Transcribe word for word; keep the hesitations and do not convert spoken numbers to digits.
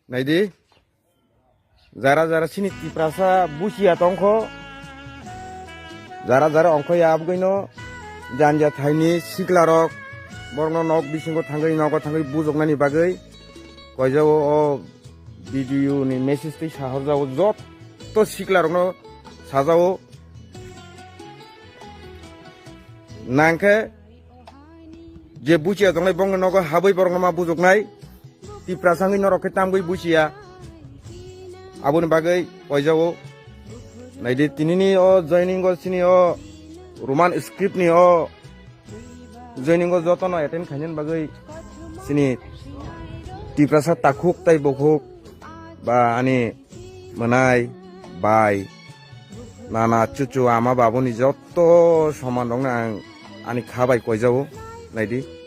Naidi, jara jara chini Tiprasa buchiya tongkho, jara jara ongkho ya abgwino, janja thaini siklarok borokno nok bisingo thangwi nogo thangwi bujoknani bagwi koijago o video ni message twi sahorjago, jotto siklarokno sajago. Nangkhe je buchiya tongnai bongni nogo habwi borokno ma bujoknai, Tiprasa wngwi norok khe tamgwi buchiya. Aboni bagwi koijago. Naidi tinini o joining o chini o Roman script ni o joining o jotono attend khainani bagwi chini Tiprasa takhuk tai bukhuk ba ani mwnai bai nana chuchu ama babuni jotto soman rokno ang ani kha bai koijago. Naidi.